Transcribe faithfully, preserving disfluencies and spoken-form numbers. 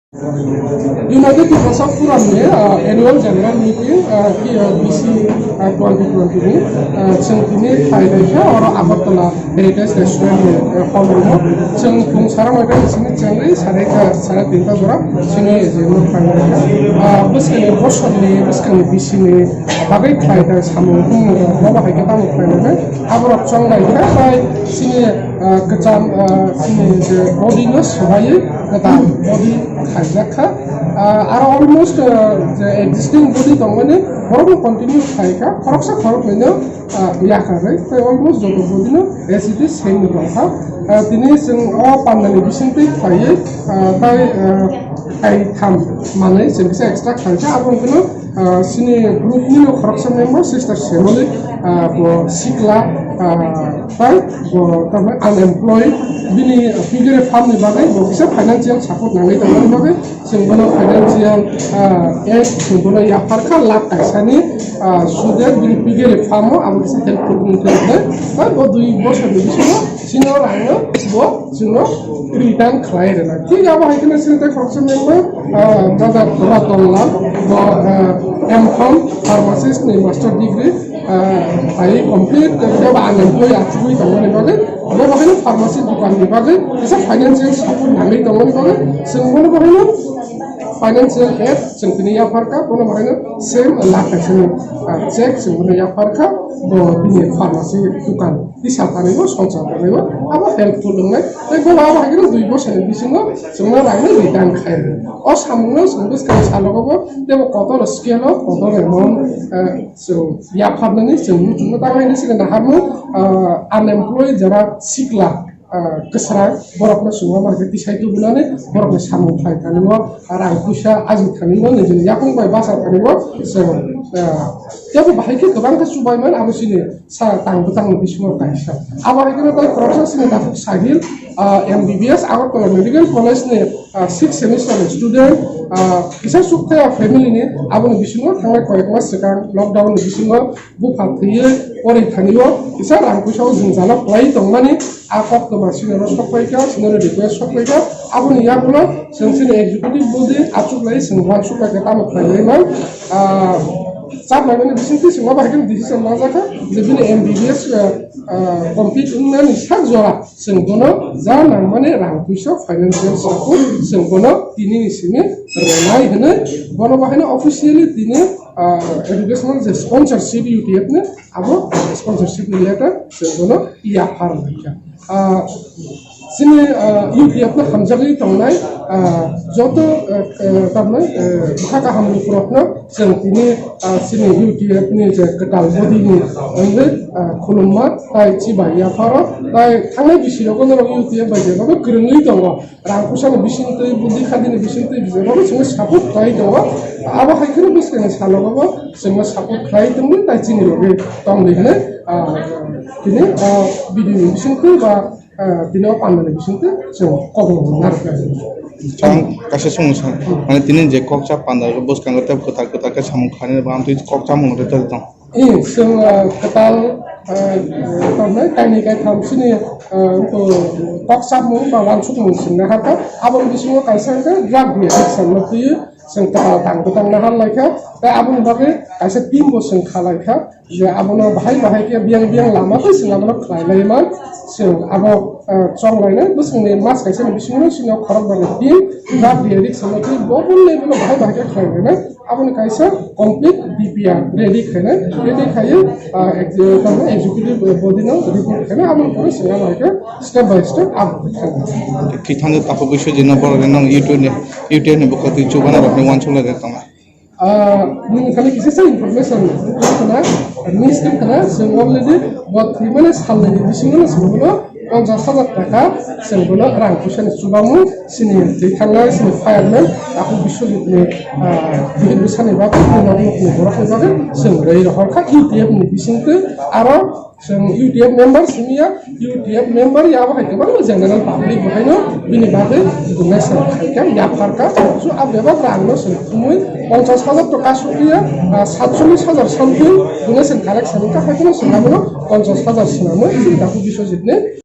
United Tiprasa Forum ni, ah, annual general meeting, ah, ki, ah, B C, ah, twenty twenty ni, ah, chwng tini khlai lai kha oro Agartala Heritage Restaurant ni, ah, hall room o. Chwng phung sara noita ni simi chengri sarai kha, sara tinta jora chini ejemno khlai lai kha. Ah, bwskangni bosor ni, bwskangni B C ni bagwi khlai kha samung tungmung rok, bo bahai khe tamo khlai lai kha. Aborok chong lai kha, bai chini, ah, kwcham, ah, chini je body no swbaiwi kwtal body khaijak kha. Ah, aro almost, ah, je existing body tongmani borokno continue khai kha, khoroksa khoroknwino, ah, yakarwi. Tei almost joto body no as it is same rok kha. Ah, tini chwng o pandani bisingtwi khlaiwi, ah, tai, ah, tai tham manwi chwng kisa extra khlai kha, abo wngkhwno, ah, chini group nino khoroksa member sister Semoli, ah, bo sikla, ah, tai bo tamni unemployed, bini pigere farm ni bagwi bo kisa financial support nangwi tongmani bagwi chwng bono financial, ah, aid chwng bono yaphar kha lakh kaisani, ah, sude bini pigere farm o abo kisa helpful wngkha hwnwi. Tai bo dui bosorni bisingo chini rangno bo chwngno return khlai rwna. Thik abo hai kheno chini tei khoroksa member, ah, brother Raton Lal, bo, ah, M Pharm pharmacist ni master degree, ah, hai complete, tei bo unemployed achugwi tongmani bagwi, bo bo haino pharmacy dukan ni bagwi kisa financial support nangwi tongmani bagwi chwng bono bo haino financial aid chwng tini yaphar kha, bono bo haino same lakh kaisani, ah, check chwng bono yaphar kha, bo bini pharmacy dukan. Tisa tanwi bo, songchar tanwi bo, abo helpful wngnai. Tei bo abo hai kheno dui bosorni bisingo chwngno rangni return khai rw. O samungno chwng bwskang salogo bo teibo kotor scale o, kotor amount, eh, chwng yapharnani chwng muchungno tamo hini sini naharmung, eh, unemployed jora sikla, eh, kwsrang borokno chwngno ma khe tisai tubunani borokni samung khlai thani bo, rang puisa ajik thani bo, nijini yakung bai bacha thani bo chwng, eh, teibo bahai khe kwbang khe chubaimani abo chini sa tang bwtangni bisingo kaisa. Abo hai kheno tei khoroksa chini takhuk Sahil, ah, M B B S Agartala Medical College ni, ah, sixth semester ni student, ah, kisa chukthaya family ni, aboni bisingo thangnai koyek mas swkang lockdown ni bisingo bupha thwiwi pori thani o kisa rang puisa o jwngjalo kwlai tongmani, a koktwma senior o sok pai kha, senior request sok pai kha, aboni yagulo chwng chini executive body achuk lai chwng uansuk lai khe tamo khlai lai man, ah, chap laimani bisingtwi chwng abo hai kheno decision lajakha je bini M B B S, ah, ah, complete wngnani sak jora chwng bono ja nangmani rang puisa financial support chwng bono tinini simi rwnai hwnwi bono bo haino officially tini, ah, educational je sponsorship U T F ni abo sponsorship ni letter chwng bono yaphar laikha. Ah, chini, ah, U T F no hamjagwi tongnai, ah, joto, ah, ah, tamni, ah, bwkha kaham lukurokno chwng tini, ah, chini U T F ni je kwtal body ni wngwi, ah, khulumma tai chibai yapharo tai thangnai bisi rogo norok U T F bai jeba kwrwngwi tongo. Rang puisa ni bisingtwi, budi khadi ni bisingtwi, bijak bo chwngno support khlai tongo. Abo hai kheno bwskang ni salogo bo chwngno support khlai tongwi tai chini logi tongwi hwnwi, ah, tini, ah, video ni bisingtwi ba, ah, tini o panda ni bisingtwi chwng kok rok narwkha. Ang kaisa song sa, mane tini je kok cha panda bwskango tei kwtal kwtal khe samung khlainani bo amtwi kok chamung rwjak tong. Eh, chwng, ah, kwtal, ah, tamni kainwi kaitham chini, ah, to kok chapmung ba uansukmung chwng naharkha. Aboni bisingo kaisa hwnkhe drug addiction no twiwi chwng kwtal tang bwtang nahar laikha. Tei aboni bagwi kaisa team bo chwng kha laikha je abono bahai bahai khe biyang biyang lama twi chwng abono khlai lai man. Chwng abo, ah, chong lainai bwswkni mas kaisani bisingo chini khorok barni team drug addiction no twiwi bo bo level o bahai bahai khe khlai lainai. Aboni kaisa complete D P R ready khainai, ready khaiwi, ah, ex-, tamo executive body no report khainai, aboni pore chwng abo hai khe step by step abo khe thangwi. Khe thangwi takhuk Biswajit no borok rok nang U T F ni, U T F ni bukhuk twi chubana rok ni uansuk lai tongo. Ah, nini thani kisa sa information khna, miss khna, chwng already bo thwimani salnwi bisingo no chwng bono ponchash hajar taka chwng bono rang puisa ni chubamu chini twi thangnai chini fireman takhuk Biswajit ni, ah, bini bwsani bagwi tei nok nokni borokni bagwi chwng rwi rohor kha U T F ni bisingtwi aro chwng U T F member simi ya, U T F member ya bo hai kwbangma general public bo haino bini bagwi donation khai kha yaphar kha so a bebak rang no chwng thumwi ponchash hajar taka sukliya, ah, satchollish hajar something donation collection wngkha hai kheno chwng abono ponchash hajar swnamwi chini takhuk Biswajit ni